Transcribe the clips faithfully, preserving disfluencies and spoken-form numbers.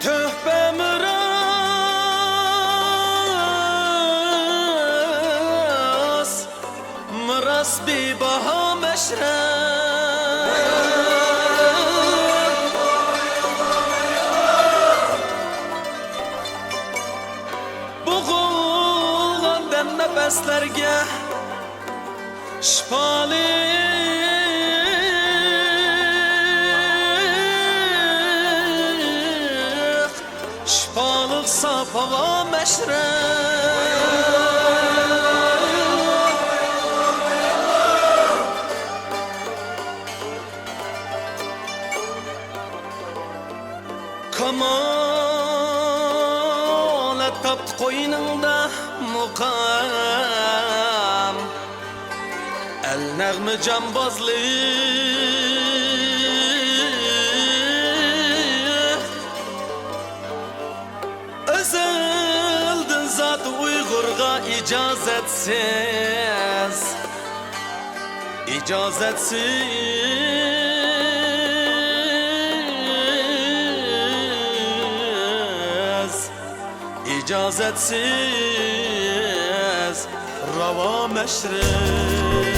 تۆھپە مىراس، مىراس بىباھا مەشرەپ. بوغۇلغان دەم نەپەسلەرگە شىپالىق، شىپالىق ساپ ھاۋا مەشرەپ. كامالەت تاپتى قوينۇڭدا مۇقام، ئەل نەغمە جامبازلىق. ئەزەلدىن زاتى ئۇيغۇرغا ئىجازەتسىز، ئىجازەتسىز، ئىجازەتسىز راۋا مەشرەپ.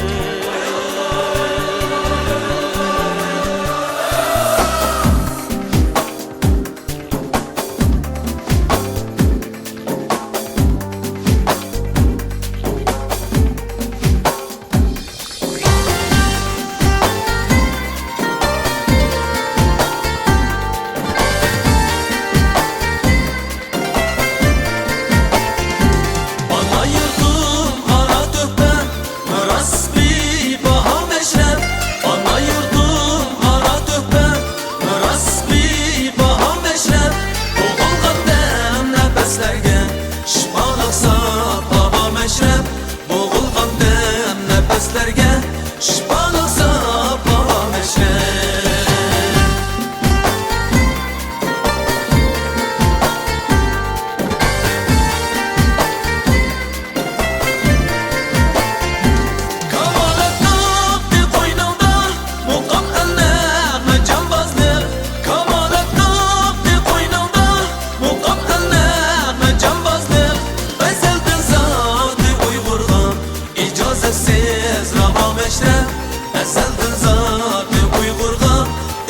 ئانا يۇرتۇم قارا تۆھپە، مىراس بىباھا مەشرەپ. ئانا يۇرتۇم قارا تۆھپە، مىراس بىباھا مەشرەپ. بوغۇلغان دەم نەپەسلەرگە شىپالىق ساپ ھاۋا مەشرەپ. بوغۇلغان دەم نەپەسلەرگە شىپالىق ساپ ھاۋا مەشرەپ. كامالەت تاپتى قوينۇڭدا مۇقام، ئەل نەغمە جامبازلىق. كامالەت تاپتى قوينۇڭدا مۇقام، ئەل نەغمە جامبازلىق. ئەزەلدىن زاتى ئۇيغۇرغا ئىجازەتسىز راۋا مەشرەپ. ئەزەلدىن زاتى ئۇيغۇرغا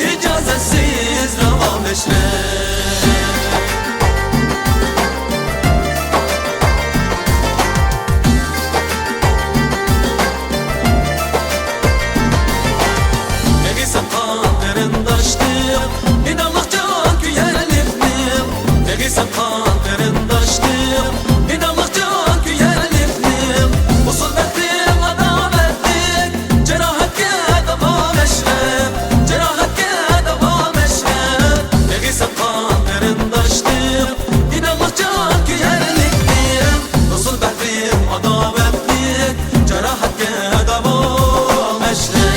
ئىجازەتسىز راۋا مەشرەپ. تېخى ساقال قېرىنداشلىق، ئىناقلىق جان كۆيەرلىكنىڭ. تېخى ساقال قېرىنداشلىق، ئىناقلىق جان كۆيەرلىكنىڭ. ئۇسۇل بەتلىك ئاداۋەتلىك، جاراھەتكە داۋا مەشرەپ، جاراھەتكە داۋا مەشرەپ. تېخى ساقال قېرىنداشلىق، ئىناقلىق جان كۆيەرلىكنىڭ. ئۇسۇل بەتلىك ئاداۋەتلىك، جاراھەتكە داۋا مەشرەپ.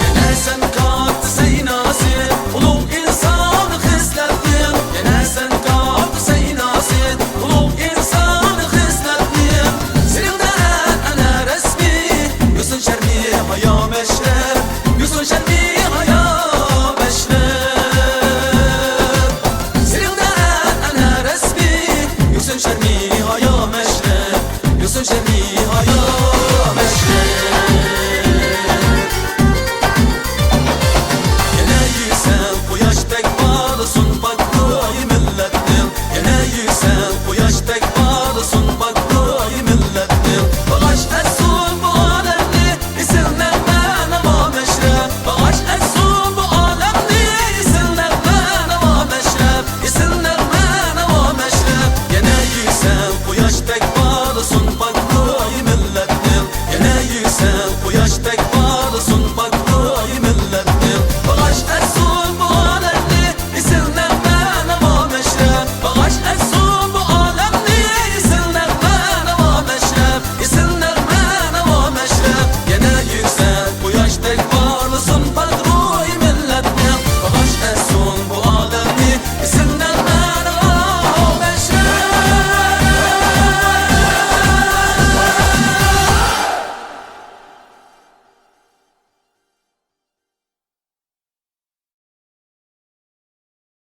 يەنە سەن كاتتا سەيناسى، ئۇلۇغ ئىنسان خىسلەتنىڭ. يەنە سەن كاتتا سەيناسى، ئۇلۇغ ئىنسان خىسلەتنىڭ. سېنىڭدە ئەنئەنە رەسمىي، يوسۇن شەرمى ھايا مەشرەپ، يوسۇن شەرمى ھايا مەشرەپ. سېنىڭدە ئەنئەنە رەسمىي، يوسۇن شەرمى ھايا مەشرەپ، يوسۇن شەرمى ھايا مەشرەپ. يەنە يۈرسەڭ قۇياشتەك پارلىسۇن پاك روھى مىللەتنىڭ. يەنە يۈرسەڭ قۇياشتەك پارلىسۇن پاك روھى مىللەتنىڭ. باغاش ئەتسۇن بۇ ئالەمنى ئېسىل نەغمە ناۋا مەشرەپ. باغاش ئەتسۇن بۇ ئالەمنى ئېسىل نەغمە ناۋا مەشرەپ. ئېسىل نەغمە ناۋا مەشرەپ. يەنە يۈرسەڭ قۇياشتەك